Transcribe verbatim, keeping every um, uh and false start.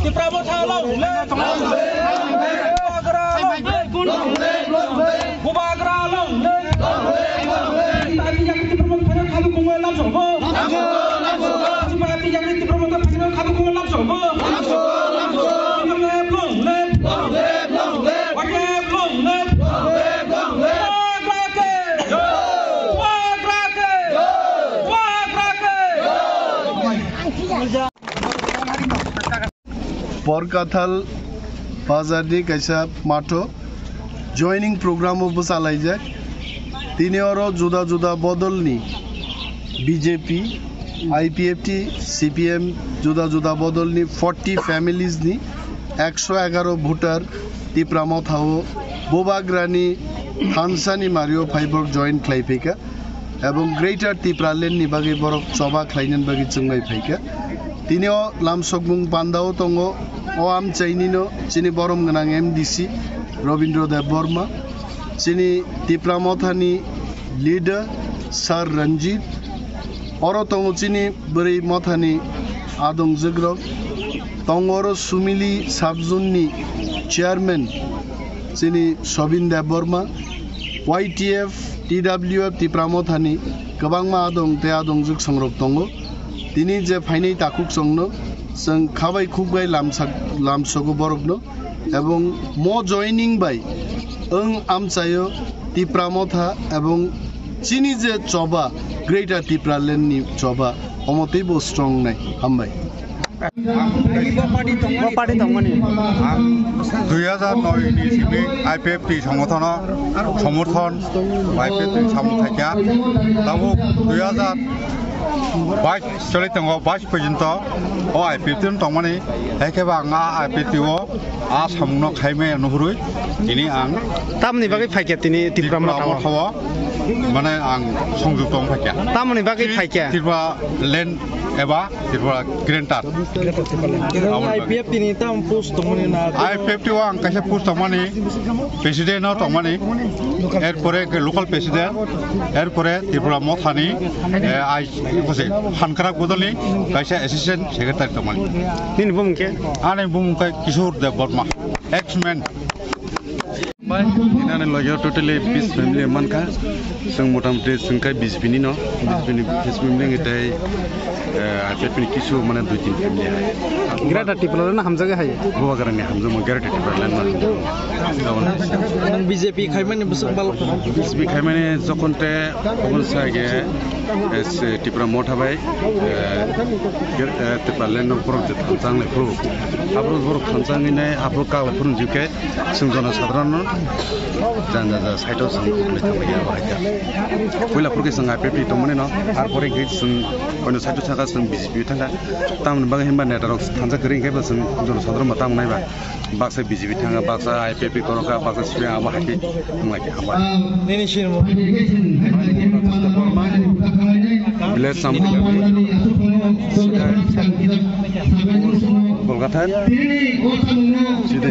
Tipra Motha long live! Bubagra long live! Bubagra long live! Long live, long live! Tipra Motha khadu kungwe lam sogo. Lam sogo, lam sogo! Tipra Motha khadu kungwe lam sogo. Lam sogo, lam sogo! Long live, long live! Long live, long live! Long live, long live! Long live, long live! Bubagra ke! Bubagra ke! Bubagra ke! Porkathal bazarni kaisa matho joining program o bwchalaijak. Tini oro juda juda bodolni B J P, I P F T, C P M juda juda bodolni forty families ni ekso egaro voter Tipra Motha o Bubagrani thansani mario phaiborok join khlai phaikha. Ebong Greater Tipraland ni bagwi borok choba khlainani bagwi chwngbai phaikha. Tini o lamsokmung pandao tongo o amchainino chini borom gwnang M D C Robindra Debbarma, chini Tipra Mothani leader Sir Ranjit, oro tongo chini bwrwi mothani adongjukrok, tongo oro Sumili sub-zone ni chairman chini Sobin Debbarma, Y T F, T W F Tipra Mothani kwbangma adong tei adongjwk songrok tongo. Tini je phainai takhuk chwngno chwng khabai khukbai lamsak-, lamsogo borokno, ebong mo joining bai wng amchaio Tipra Motha ebong chini je choba Greater Tipraland ni choba omo teibo strong nai. Hambai. Bo party tongmani. Ang dui hajar noi ni simi I P F T songothono somorthon, I P F T samung khaikha. Tabuk dui hajar bais choli tongo, bais porjonto o I P F T no tongmani. Haikhe ba ang a I P F T o a samungno khaimaya nuhurwi tini ang Tamni bagwi phaikha tini Tipra Tipra Motha o? Motha o, mane ang songjukto wng phaikha. Tamoni bagwi phaikha? Tipraland eba Tripura Greater. Aboni bagwi. I P F T ni tam post tongmani na? I P F T o ang kaisa post tongmani, president o tongmani, erpore ke local president, erpore Tipra Mothani, eh, ai, bose, Hankrak Bodolni kaisa assistant secretary tongmani. Nini bumung khe? Ani bumung khe Kishore Dev Barma, ex-man. Bai, inani logio totally bis family mankha. Chwng motamoti chwng khe B J P ni no, B J P ni bis family ngi tei, eh, I P F T ni kisu mane dui tin family hai. Greater Tipraland no hamjagwi hai? Bubagrani hamjakma Greater Tipraland no hamjakma. Nwng B J P khaimani bwswk balok? B J P khaimani jokhon te oboni sage, eh, se Tipra Motha bai, eh, Greater, eh, Tipraland no borok je thansa wnglai phuru. Aphuru borok thansa wngwi nai, aphuru kaglai phuru jikhe. Chwng jono sadharano janja ja side o chwng kwplai thanglaikha abo hai kha. Puila phurkhe chwng I P F T tongmani no, ar pore hwnkhe chwng oino side o thangkha, chwng B J P thangkha. Tamoni bagwi hinba neta rok thansa kwrwi hwnkhe bo chwng jono sadharano tamo naiba. Baksa B J P thangkha, baksa I P F T tongkha, baksa C P I M abo hai khe wnglaikha abo hai. Nini sinimo. Village Samkhya, Kolkata. Side.